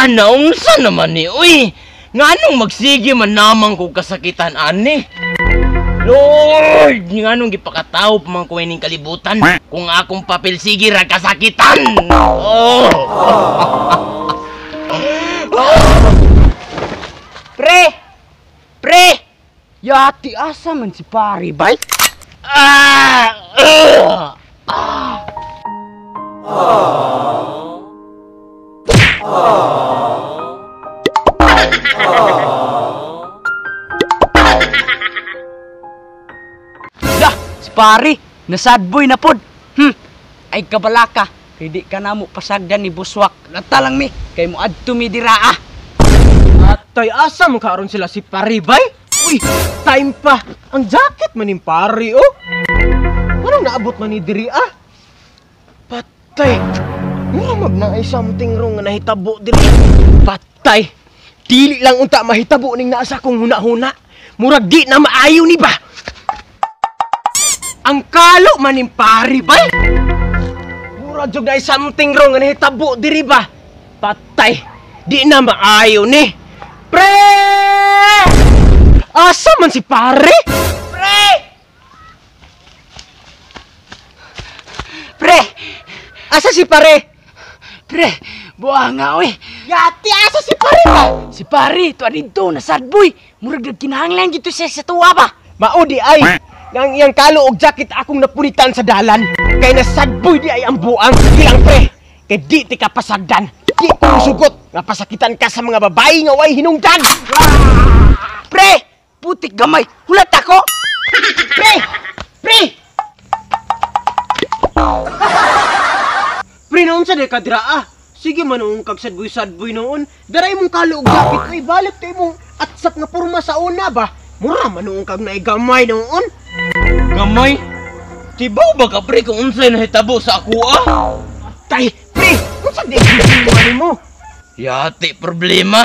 Ah, naunsa naman ni, uy! Nganong magsige man namang kog kasakitan ani? Lord, nganong gipakataw pa man ko ining kalibutan kung akong papel sige ra kasakitan. Oh. Pre! Pre! Yati asa man si pare, bay? Ah! Ah! Lah, si pare, nasadboy na pod. Ay kabalaka, kay di ka namo pasagdan ni Buswak. Lata lang mi, kay mo adto mi dira ah. Atay, asa man karon sila si pare, bay? Uy, time pa. Ang jacket man ning pare, oh. Anong naabot man ni diri ah? Patay. Mura mag naay something wrong nga nahitabo diri. Patay. Dili lang unta mahitabo ning naa sa akong huna-huna. Murag di na maayo ni ba? Ang kalo man ning pare, bay. Mura jud naay something wrong nga nahitabo diri ba? Patay. Di na maayo ni. Pre! Asa man si pare? Pre! Pre! Asa si pare? Pre, buha nga oy. Yati, asa si pare ba? Si pare, tuwa dito, nasadboy. Murag nagkinahanglan dito siya sa tuwa ba? Mao di ay, nang iyang kalo og jacket akong napunitan sa dalan. Kay nasadboy di ay ang buang. Ilang pre, kay di ti ka pasagdan. Di ko sugot nga pasakitan ka sa mga babae nga way hinungdan. Pre, putik gamay, hulat ako. Pre! Pre! Pre, noon sa deka dira ah. Sige man noon kag sadboy-sadboy noon. Daray mong kalo og jacket oy, balik tay mong atsap nga porma sa una ba. Mura man noon kag naigamay noon. Gamay? Tibaw ba ka pre kung unsay nahitabo sa ako ah? Tay, pre, unsa di problema nimo? Yati problema.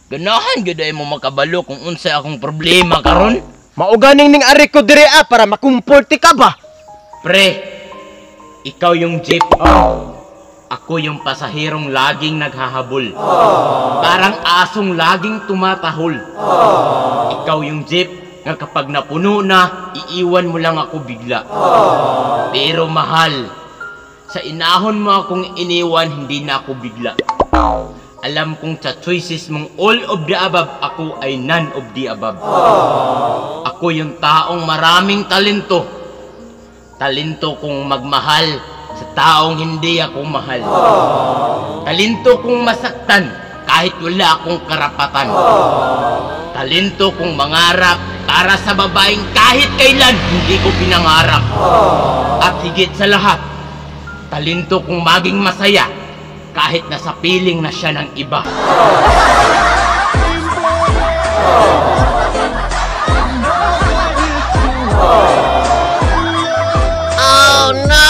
Ganahan gyud ay mo makabalo kung unsay akong problema karon. Mao ganing ning ari ko diri ah para makumporte ka ba? Pre, ikaw yung jeep. Ako yung pasaherong laging naghahabol. Parang asong laging tumatahol. Ikaw yung jeep nga kapag napuno na, iiwan mo lang ako bigla. Pero mahal, sa inahon mo akong iniwan, hindi na ako bigla. Alam kong sa choices mong all of the above, ako ay none of the above. Ako yung taong maraming talento. Talento kong magmahal sa taong hindi ako mahal. Talento kong masaktan kahit wala akong karapatan. Talento kong mangarap para sa babaeng kahit kailan hindi ko pinangarap. At higit sa lahat, talento kong maging masaya kahit nasa piling na siya ng iba. Oh no!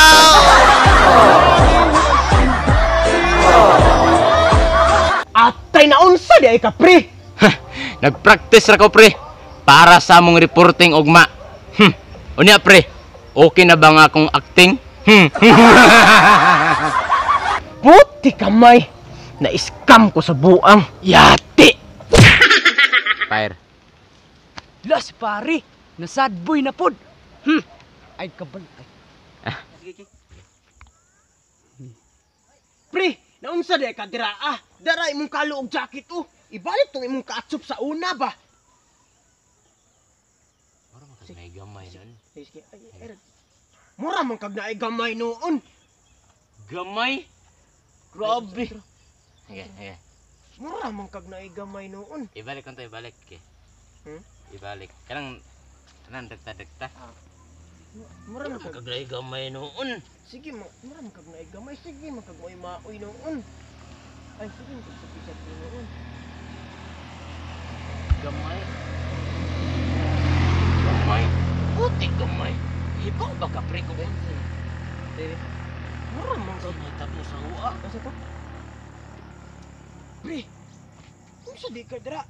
Atay na unsa di ay ka pre? Nagpractice ra ko pre para sa among reporting ugma. Unya pre, okay na ba nga akong acting? Puti kamay, na-scam ko sa buang. Yati! Fire. Lah si pare, nasadboy na pod. Ay kabal. Ay. Pre, naunsa di ka dira ah. Dara imong kalo og jacket oh. Ibalik tong imong kaatsop sa una ba. Mura man kag naay gamay noon. Mura man kag naay gamay noon. Gamay? Grabe. Okay, okay. Mura man kag naay gamay noon. Ibalik konto, ibalik. Okay. Ibalik. Kanang kanang dagta-dagta. Mura man kag kag naay gamay noon. Sige, mura man kag naay gamay. Sige man kag mo'y maoy noon. Ay, sige man kag sabi noon. Gamay. Gamay. Puti gamay. Hibaw ba ka pre kung unsa? Mura man kag nahitabo sa uwa. Asa to? Pre, unsa di ka dira?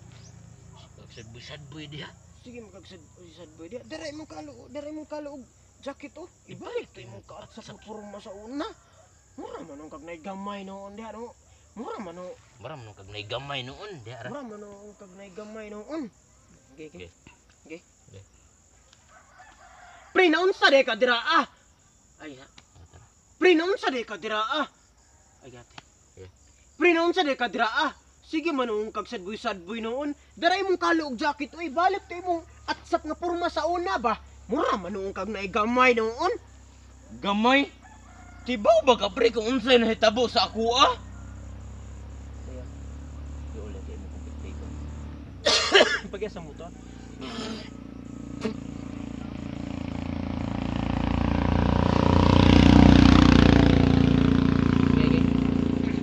Sadboy-sadboy diha. Sige man kag sadboy diha. Dara imong kalo, dara imong kalo og jacket oh. Ibalik to imong kaat sa porma sa una. Mura man ang kag naay gamay noon diha no. Mura man o, Mura man kag gamay noon, di ara. mura man o kag gamay noon. Okay, okay. Okay. Okay. Okay. Pre, naunsa de ka dira ah. Ay, ha. Pre, naunsa de ka dira ah. Ay, ate. Okay. Pre, naunsa de ka dira ah. Sige man noon kag sadboy-sadboy noon. Dara imong kalo og jacket oy, balik to imong atsap nga porma sa una ba. Mura man noon kag naigamay noon. Gamay? Tibaw ba ka pre kung unsay nahitabo sa ako ah? Pag-asa mo to.